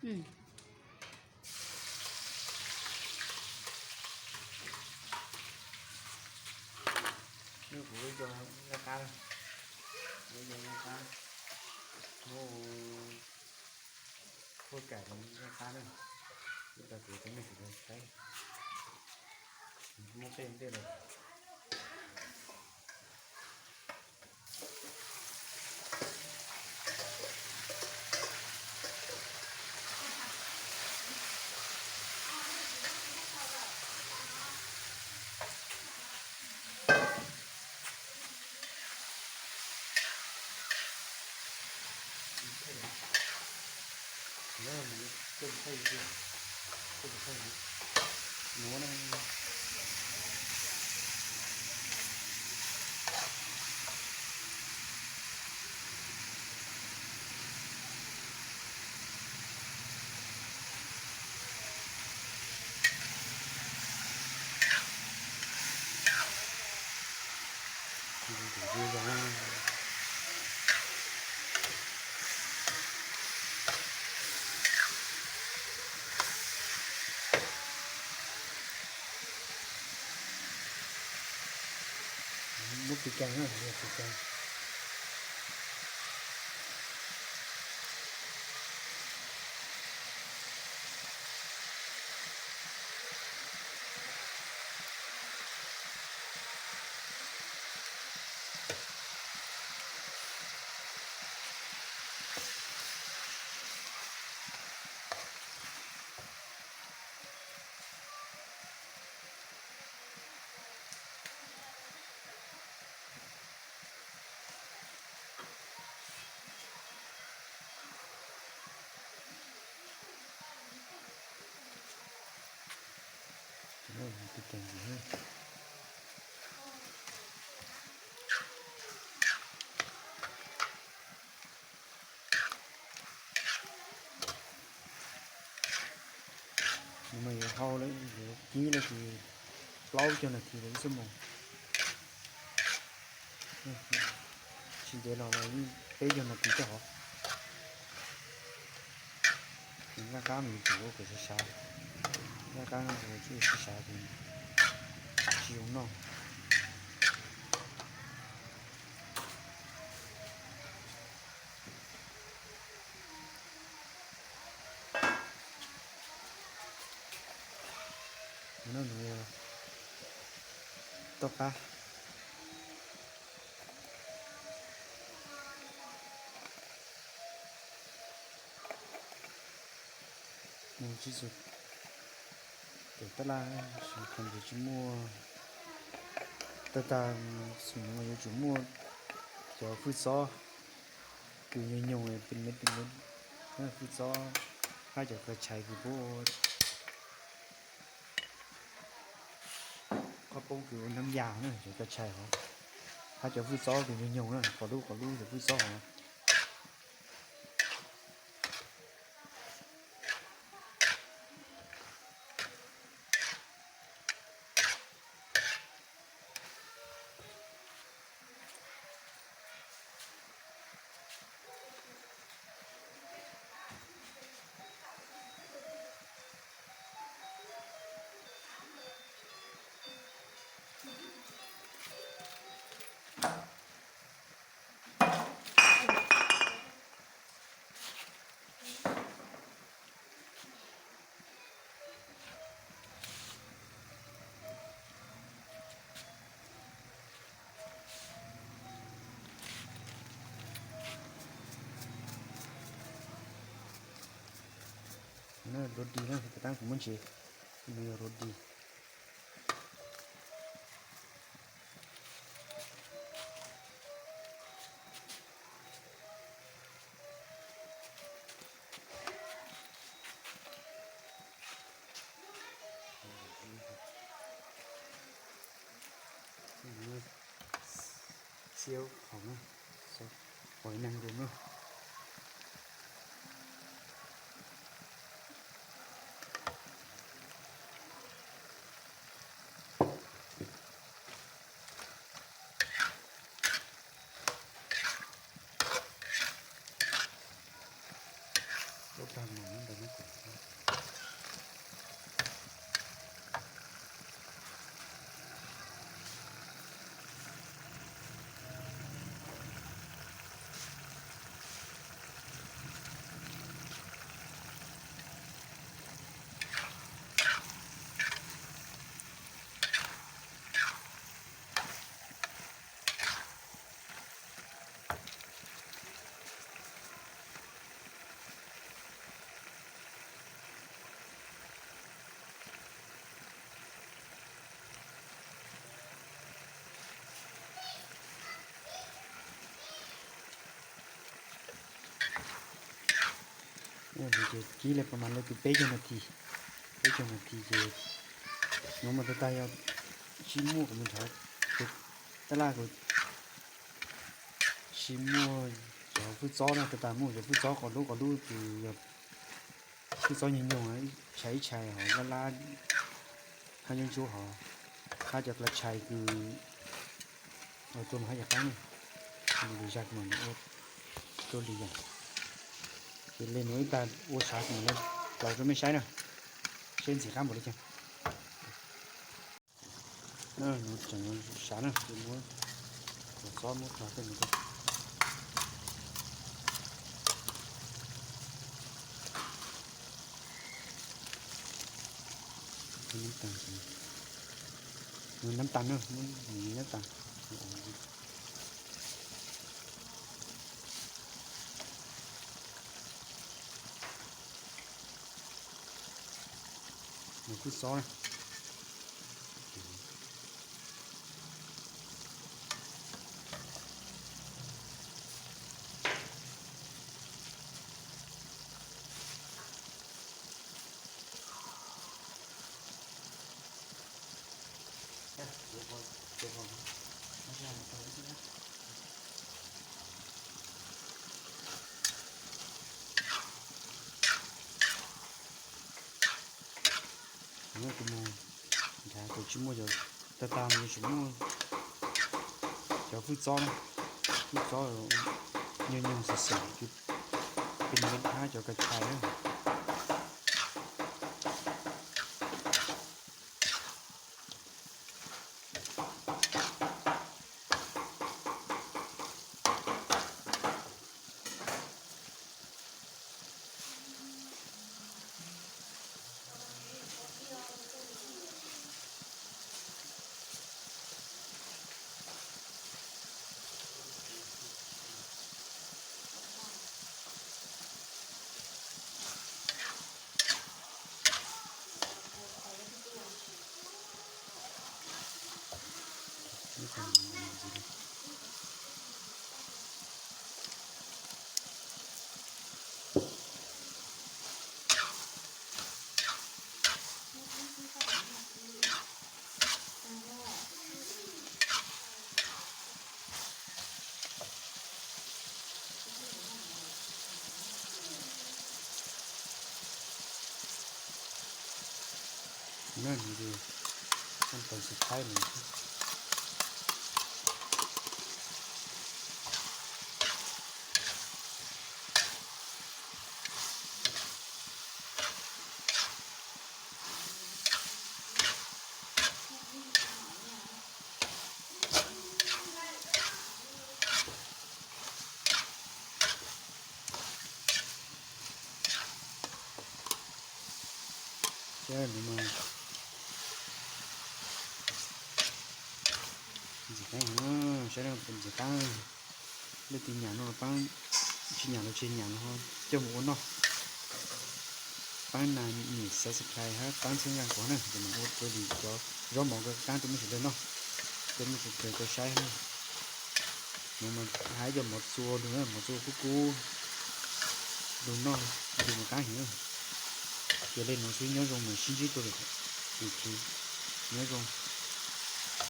Kuv yog nqaij qab, kuv yog nqaij qab, muab, muab kam nqaij qab na, ib tag kuv cov neeg kuv saib, muab tej ntej los. Muab pis kas na, pis kas. Nws mas yuav hau lawm, yuav kib lawm ces plaub caug nas this lawm ib xuab moos. Tsis ntev los los yeej peb caug nas this rau hauv. Nqaij qab mas yuav tsum ua kom sav sav, nqaij qab no tsis sav ces tsis zoo noj. Toj qab. Mus tsis txog, cov tab laj tsis muaj, tag tag xum nuav mas yuav tsum muaj cov fwj txob kws nyoog nyoog pes mev pes mev, fwj txob hab cov qhov tshais kws puab qhov poob kws ua nab yas na, cov qhov tshais hov, hab cov fwj txob kws nyoog nyoog na, qhov lub qhov lub cov fwj txob hov. Roti na, tab kuv muab ntsev, nws yog roti. Xiab qhov na, qhov neeg rau na. Ua Tag mas ntawd no kuv Ces kib li pas mas lawv tus peb caug nas this, peb caug nas this ces no mas tag tag yog tsis muaj kuv mus nrhav tab laj kuv tsis muaj cov fwj txob na, tag tag muaj cov fwj txob qos dub qos dub ces yog fwj txob nyuag nyuag, tshais ib tshais hov lab lab, hab ntsuab ntsuab hov, hab cov klas tshais kws ua tuaj mas hab cov qaab na, li zag mas ua tuaj li yog. Ces le nuav ib tag ua sav kuv mam li tau rau mej saib na, seb ntxim qab npaum li cas. Nuav tseem sav na, ces muab cov txob muab tso tej mus. Nab tas, nab tas na, nab tas. Nws kuj xob na. Kuv mus nrhav cov tsis muaj, cov tag tag mas yuav tsum muaj cov fwj txob na, fwj txob nyuag nyuag xwm xwm, pin hab cov ka tshais na. Nws ces tab tom xav thaij nws. Saib no mas ntxim qab, saib no ntxim qab. Leej twg nyam no paab, tsis nyam los tsis nyam los ho coj mus ua noj. Paab nas nyem subscribe hab paab txhawb nqaa kuv na, ces mam ua rua cov zaub mov qaab rua mej sawv daws noj, rua mej sawv daws tau saib na. No mas hab cov mov txua lug na, mov txua kub kub lug noj, lug mas qaab heev. Ces le nuav xwb, nyob zoo mas sib ntsib dua lwm chim, nyob zoo.